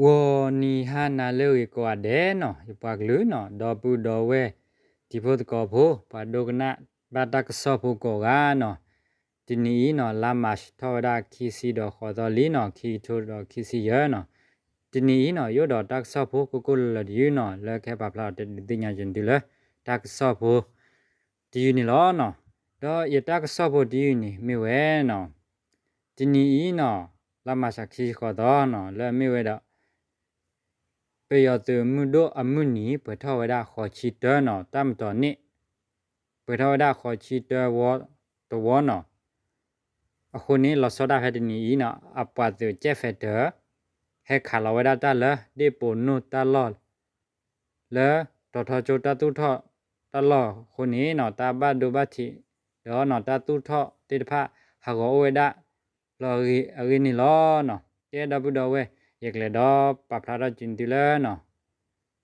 ဂီၤနံၤဟါနၤလၢအဂ့ၤကိးဂၤဒဲးနီၤ, ယပှၤကလုာ်နီၤ, ဒီပုၢ်ဒီဝဲၢ် တံၤဖိသကိးဖိ, ပှၤဒိကနၣ်ဘၣ်တၢ်ကစီၣ်ဖိကိးဂၤနီၤ, တနံၤအံၤနီၤ လါမးရှးထီၣ်ဝဲဒၣ်ခံဆံဒီးဃိးသီလံနီၤ, ခံကထိဒီးခံဆံယဲၢ်နီၤ, တနံၤအံၤနီၤ ယအိၣ်ဒီးတၢ်ကစီၣ်ဖိကိးကိးလၢာ်လၢာ်တယုၢ်နီၤ, လၢကဟဲပာ်ဖျါဒီးတဒုးသ့ၣ်ညါက့ၤသုလၢ တၢ်ကစီၣ်ဖိတယုၢ်န့ၣ်လီၤနီၤ. ဒီးယတၢ်ကစီၣ်ဖိတယုၢ်န့ၣ်မ့ၢ်ဝဲနီၤ, တနံၤအံၤနီၤ လါမးရှးခံဆံဃိးသီနီၤ လၢအမ့ၢ်ဝဲဒီး ပယီၤသုးမုၢ်ဒိၣ်အမုၢ်နံၤ ပှဲၤထီၣ်ဝဲဒၣ်ဃိးဆံတၢနီၤ, တၢ်မတီၤန့ၣ် ပှဲၤထီၣ်ဝဲဒၣ်ဃိးဆံတၢဝီတဝီနီၤ. အဃိန့ၣ် လီၤဆီဒၣ်ဖဲတနံၤအံၤနီၤ အပှၤသုး jet fighter ဟဲခးလီၤဝဲဒၣ်တၢ်လၢ ဒ့ၣ်ပိာ်နိၣ်တၢ်လီၢ် လၢတီၤထီကၠိတၢ်သူၣ်ထီၣ်တၢ်လီၢ်အဃိန့ၣ်နီၤ တၢ်ဘၣ်ဒိဘၣ်ထံးဒီးနီၤ တၢ်သူၣ်ထီၣ်သ့ၣ်တဖၣ် ဟးဂီၤအိၣ်ဝဲဒၣ်လီၤအဂ့ၤန့ၣ်လီၤနီၤ. ကဲဒီပုၢ်ဒီဝဲၢ် ယကလဲၤဒီးပာ်ဖျါထီၣ်က့ၤသုလၢနီၤ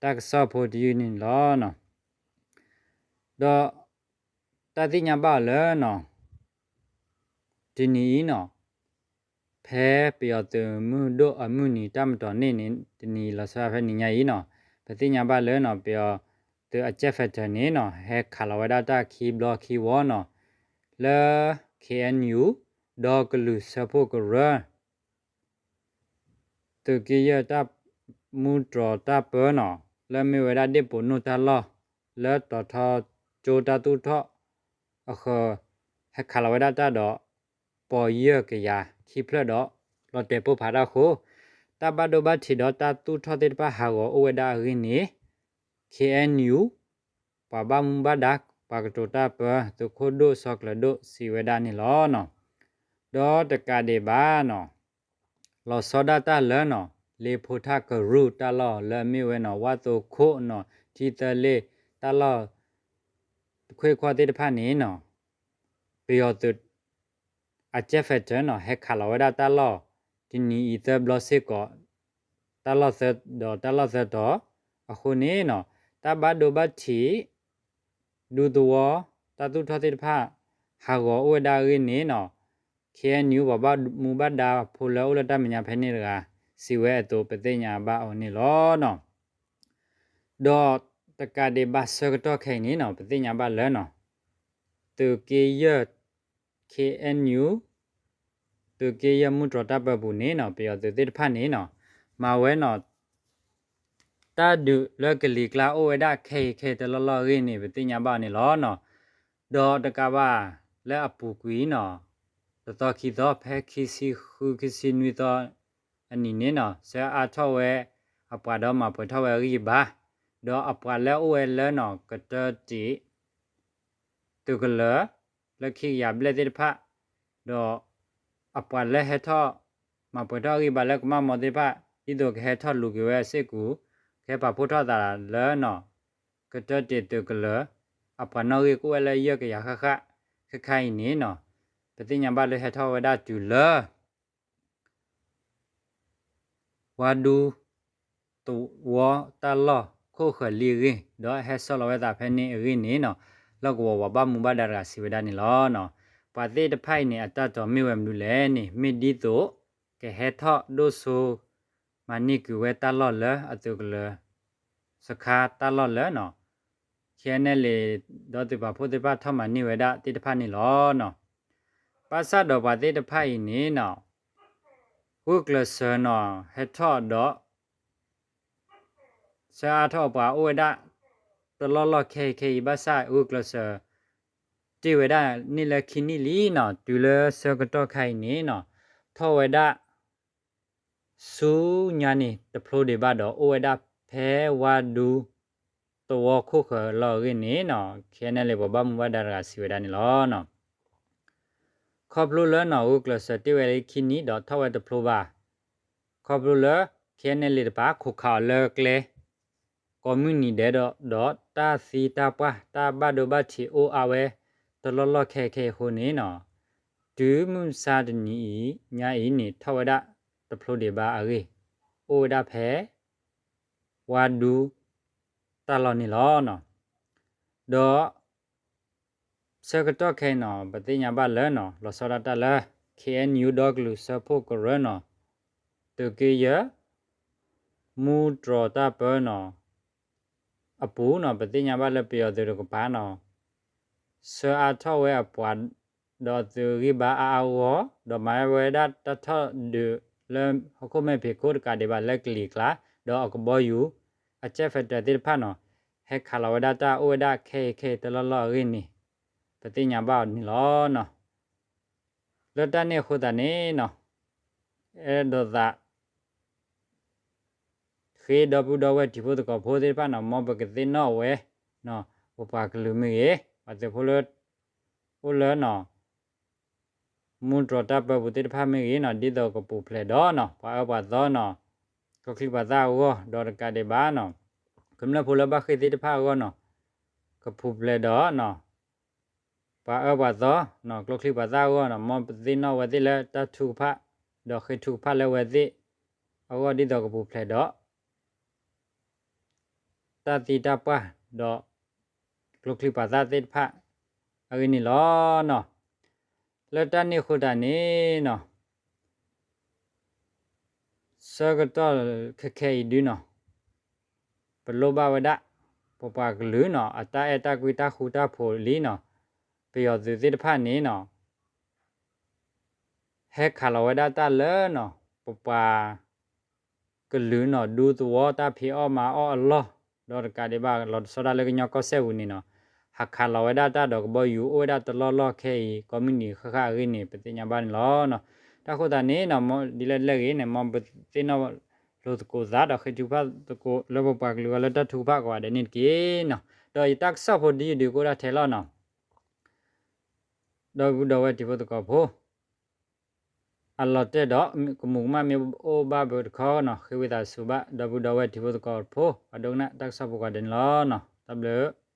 တၢ်ကစီၣ်ဖိတယုၢ်န့ၣ်လီၤနီၤ. ဒီးတၢ်သ့ၣ်ညါဘၣ်အီၤလၢနီၤ တနံၤအံၤနီၤ ဖဲပယီၤသုးမုၢ်ဒိၣ်အမုၢ်နံၤ တၢ်မတီၤန့ၣ်န့ၣ် တနံၤအံၤလီၤဆီဒၣ်ဖဲနံၤညါအံၤနီၤ ပသ့ၣ်ညါဘၣ်လၢနီၤ ပယီၤသုးအ jet fighter န့ၣ်နီၤ ဟဲခးလီၤဝဲဒၣ်တၢ်ခံဘျီခံဝီနီၤ လၢ K N U ဒီကလုာ်စၢဖှိၣ်ကရၢ သုးက့ယဲၢ်တၢ်မူတြီၤတၢ်ပၢနီၤ လၢမ့ၢ်ဝဲဒၣ်ဒ့ၣ်ပိာ်နိၣ်တၢ်လီၢ် လၢတီၤထီကၠိတၢ်သူၣ်ထီၣ်အဃၢၤ ဟဲခးလီၤဝဲဒၣ်တၢ်ဒီး ပိာ်ယဲၢ်ကယၤခံဖျၢၣ်ဒီး လီၤတဲာ်ပိၢ်ဖးတၢ်အဃိ တၢ်ဘၣ်ဒိဘၣ်ထံးဒီးတၢ်သူၣ်ထီၣ်သ့ၣ်တဖၣ်ဟးဂီၤအိၣ်ဝဲဒၣ်အဂ့ၢ်န့ၣ် K N U ပှၤဘၣ်မူဘၣ်ဒါ ပှၤကတိၤတၢ်ပၢ သုးခိၣ်ဒိၣ်စီၤကျၢၤဒိၣ်စံးဝဲဒၣ်န့ၣ်လီၤနီၤ. ဒီးတကးဒံးဘၣ်နီၤ လီၤဆီဒၣ်တၢ်လၢနီၤ လ့ဖိထၣ်ကရူၢ်တၢ်လီၢ်လၢအမ့ၢ်ဝဲနီၤ ဝၣ်သိခိၣ်နီၤ ထံသၢလ့ၣ်တၢ်လီၢ် တခွ့ၣ်ခွါသ့ၣ်တဖၣ်န့ၣ်နီၤ ပယီၤသုး အ jet fighter နီၤ ဟဲခးလီၤဝဲဒၣ်တၢ်လီၢ် တနံၤအံၤသၢဘျီစ့ၢ်ကီး တၢ်လီၢ်သၢဒီးတၢ်လီၢ်သၢတီၤ အဃိန့ၣ်နီၤ တၢ်ဘၣ်ဒိဘၣ်ထံး ဒူသဝီ တၢ်သူၣ်ထီၣ်သ့ၣ်တဖၣ် ဟးဂီၤအိၣ်ဝဲဒၣ်အဂ့ၢ်န့ၣ်နီၤ K N U ပှၤဘၣ်မူဘၣ်ဒါဖိလၢအိၣ်လၢတၢ်မဲာ်ညါဖဲန့ၣ်တဂၤ စံးဝဲအသိးပသ့ၣ်ညါဘၣ်အီၤန့ၣ်လီၤနီၤ. ဒီးတကးဒံးဘၣ်ဆၢကတီၢ်ခဲအံၤန့ၣ်နီၤ ပသ့ၣ်ညါဘၣ်လၢနီၤ သုးက့ယဲၢ် K N U သုးက့ယဲၢ်မူတြီၤတၢ်ပၢပူၤန့ၣ်နီၤ ပယီၤသုးသ့ၣ်တဖၣ်န့ၣ်နီၤ မၤဝဲနီၤ တၢ်ဒုးလၢကလံၤကျါအိၣ်ဝဲဒၣ်ခဲအံၤခဲအံၤတလီၢ်လီၢ်အဂ့ၢ်န့ၣ် ပသ့ၣ်ညါဘၣ်အီၤန့ၣ်လီၤနီၤ. ဒီးတကးဘၣ်လၢအပူၤကွံာ်နီၤ တသီခံသီ ဖဲခံဆံဃု ခံဆံနွံသီအနံၤန့ၣ်နီၤ ဆှၢအါထီၣ်ဝဲအပှၤဒီးမၤပှဲၤထီၣ်ဝဲအဂံၢ်အဘါ ဒီးအပှၤလၢအအိၣ်ဝဲလၢနီၤ ကတၢတံး သုးကလၢၤ လၢခံကယၤဘျဲၣ်သ့ၣ်တဖၣ် ဒီးအပှၤလၢဟဲထီၣ် မၤပှဲၤထီၣ်အဂံၢ်ဘါလၢကမၣ်မီၤသ့ၣ်တဖၣ် ဒ်သိးကဟဲထီၣ်လူၤက့ၤဝဲအစ့ၢ်ကီး ကဟဲပာ်ဖှိၣ်ထီၣ်သးလၢနီၤ ကတၢတံးသုးကလၢၤ အပှၤနီၣ်ဂံၢ်ကအိၣ်ဝဲလၢယဲၢ်ကယၤဃၣ်ဃၣ် ခဲခါအံၤန့ၣ်နီၤ ပသ့ၣ်ညါဘၣ်လၢဟဲထီၣ်ဝဲဒၣ်တုၤလၢ ဝါဒူသဝီတၢ်လီၢ်ခိၣ်ဃၢၤလံအဂ့ၢ် ဒီးဟဲဆီလီၤဝဲသးဖဲန့ၣ်အဂ့ၢ်န့ၣ်နီၤ လီၢ်ကဝီၤပှၤဘၣ်မူဘၣ်ဒါတဂၤစံးဝဲဒၣ်န့ၣ်လီၤနီၤ. ပှၤသ့ၣ်တဖၣ်အံၤန့ၣ် အတၢ်တီၤမ့ၢ်ဝဲမနုၤလဲၣ်န့ၣ် မ့ၢ်ဒ်သိး ကဟဲထီၣ်ဒိၣ်စိ မၤန့ၢ်ကွံာ်ဝဲတၢ်လီၢ်လၢအသုးကလၢၤ စခါတၢ်လီၢ်လၢနီၤ ခဲအံၤန့ၣ်လံ ဒီးသုးပာ်ဖှိၣ်သ့ၣ်တဖၣ်ထီၣ်မၤန့ၢ်ဝဲဒၣ်သ့ၣ်တဖၣ်န့ၣ်လီၤနီၤ. ဘၣ်ဆၣ်ဒီးပှၤသ့ၣ်တဖၣ်အံၤန့ၣ်နီၤ ဂုာ်ကျဲးစၢးနီၤ ဟဲထီၣ်ဒီး ဆှၢအါထီၣ်ပှၤအိၣ်ဝဲဒၣ် တလီၢ်လီၢ်ခဲအံၤခဲအံၤ ဘၣ်ဆၣ်ဂုာ်ကျဲးစၢး တ့ၢ်ဝဲဒၣ်န့ၣ်လၢခံနံၣ်လံနီၤ တုၤလၢဆၢကတီၢ်ခါအံၤန့ၣ်နီၤ ထီၣ်ဝဲဒၣ် ဆူညါန့ၣ် တဖျိဒံးဘၣ်ဒီး အိၣ်ဝဲဒၣ်ဖဲဝါဒူသဝီခိၣ်ဃၢၤလီၤအဂ့ၢ်န့ၣ်နီၤ ခဲအံၤန့ၣ်လံ ပှၤဘၣ်မူဘၣ်ဒါတဂၤစံးဝဲဒၣ်န့ၣ်လီၤနီၤ. ခီဖျိလၢနီၤ ဂုာ်ကျဲးစၢးတ့ၢ်ဝဲလၢခံနံၣ်ဒီးထီၣ်ဝဲတဖျိဘၣ်. ခီဖျိလၢ ခဲအံၤန့ၣ်လံတပၤ ခိးခးအီၤလၢကျဲ ကိးမုၢ်နံၤဒဲးဒီး ဒီးတၢ်သံတၢ်ပှၢ် တၢ်ဘၣ်ဒိဘၣ်ထံးအိၣ်အါဝဲ တလီၢ်လီၢ်ခဲအံၤခဲအံၤအဃိန့ၣ်နီၤ တုၤမုၢ်မဆါတနံၤအံၤ ညါအံၤန့ၣ် ထီၣ်ဝဲဒၣ်တဖျိဒံးဘၣ်အဂ့ၢ် အိၣ်ဝဲဒၣ်ဖဲ ဝါဒူတၢ်လီၢ်န့ၣ်လီၤနီၤ. ဒီး ဆၢကတီၢ်ခဲအံၤနီၤ ပသ့ၣ်ညါဘၣ်လၢနီၤ လီၤဆီဒၣ်တၢ်လၢ K N U ဒီကလုာ်စၢဖှိၣ်ကရၢနီၤ သုးက့ယဲၢ် မူတြီၤတၢ်ပၢနီၤ အပူၤနီၤ ပသ့ၣ်ညါဘၣ်လၢပယီၤသုးတကပၤနီၤ ဆှၢအါထီၣ်ဝဲအပှၤ ဒီးအသုးဂံၢ်ဘါအါအါဂီၢ်ဂီၢ် ဒီးမၤဝဲဒၣ်တၢ်ထီၣ်ဒုးလၢဟီၣ်ခိၣ်မဲာ်ဖံးခိၣ်တကးဒံးဘၣ်လၢကလံၤကျါ ဒီးအကဘီယူၤ အ jet fighter သ့ၣ်တဖၣ်နီၤ ဟဲခးလီၤဝဲဒၣ်တၢ်အိၣ်ဝဲဒၣ်ခဲအံၤခဲအံၤတလီၢ်လီၢ်အဂ့ၢ်န့ၣ် ပသ့ၣ်ညါဘၣ်အီၤန့ၣ်လီၤနီၤ. လၢတၢ်န့ၣ်အဃိသတးန့ၣ်နီၤ အဲၣ်ဒိးသး ဃ့ဒီပုၢ်ဒီဝဲၢ်တံၤဖိသကိးဖိသ့ၣ်တဖၣ်နီၤ မ်ပကသ့ၣ်နီၣ်ဝဲ ပပှၤကလုာ်မ့ၢ်ဂ့ၤ ပှၤသုးဖိလၢ အိၣ်လၢနီၤ မူတြီၤတၢ်ပၢပူၤသ့ၣ်တဖၣ်မ့ၢ်ဂ့ၤနီၤ ဒ်သိးကပူၤဖျဲးဒီးနီၤ ပှၤအၢပှၤသီနီၤ ကျိချံပှၤသၣ်အဂီၢ် ဒီးတကးဒံးဘၣ်နီၤ ကမျၢၢ်ဖိလၢဘၣ်ဃ့ၢ်သ့ၣ်တဖၣ်အဂီၢ်နီၤ ကပူၤဖျဲးဒီးနီၤ ပှၤအၢပှၤသီနီၤ ကျိချံပှၤသၣ်အဂီၢ်နီၤ မ်ပသ့ၣ်နီၣ်ဝဲသ့ၣ်လၢတၢ်ထုကဖၣ် ဒီးဃ့ထုကဖၣ်လၢဝဲသ့ၣ်အဂီၢ်ဒ်သိးကပူၤဖျဲးဒီး တၢ်သံတၢ်ပှၢ်ဒီး ကျိချံပှၤသၣ်သ့ၣ်တဖၣ် အဂ့ၢ်န့ၣ်လီၤနီၤ. လၢတၢ်န့ၣ်အဃိသတးန့ၣ်နီၤ ဆၢကတီၢ်ခဲခဲအံၤဒုနီၤ ပလိၣ်ဘၣ်ဝဲဒၣ် ပပှၤကလုာ်နီၤ အတၢ်အဲၣ်တၢ်ကွံတၢ်ဃူတၢ်ဖိးလံနီၤ ပယီၤသုးသ့ၣ်တဖၣ်န့ၣ်နီၤ ဟဲခးလီၤဝဲဒၣ်တၢ်လၢနီၤ ပပှၤ ကလုာ်နီၤ ဒူသဝီတၢ်ဖံးအီၣ်မၤအီၣ်အလီၢ် ဒီးတကးဒံးဘၣ်လီၤတဆီဒၣ်လၢကညီကီၢ်စဲၣ်ပူၤန့ၣ်နီၤ ဟးခးလီၤဝဲဒၣ်တၢ်ဒီးကဘီယူၤအိၣ်ဝဲဒၣ်တလီၢ်လီၢ်ခဲအံၤ ကိးမုၢ်နံၤဃၣ်ဃၣ်အဂ့ၢ်န့ၣ် ပသ့ၣ်ညါဘၣ်န့ၣ်လီၤနီၤ. တၢ်ဃိသတးန့ၣ်နီၤ ဒ်လဲၣ်ဒ်လဲၣ်ဂ့ၤန့ၣ် မ်ပသ့ၣ်နီၣ်လိာ်သကိးသးဒီးဃ့ထုကဖၣ်သကိးလၢပပှၤကလုာ်အဂီၢ်လၢတၢ်ထုကဖၣ်ကိးဂၤဒဲးန့ၣ်တက့ၢ်နီၤ. ဒီးယတၢ်ကစီၣ်ဖိဒ်ယဒုးကအိၣ်ဒၣ်ထဲလီၤနီၤ ဒီပုၢ်ဒီဝဲၢ်တံၤဖိသကိးဖိ အလီၤတဲာ်ဒီး ကမူးကမၣ်မ့ၢ်အိၣ်ဘၣ်ပတခီနီၤ ဃ့ဝံသးစူၤဘၣ် ဒီပုၢ်ဒီဝဲၢ်တံၤဖိသကိးဖိ ပှၤဒိကနၣ်တၢ်ကစီၣ်ဖိကိးဂၤဒဲးန့ၣ်လီၤနီၤ. တၢ်ဘျုး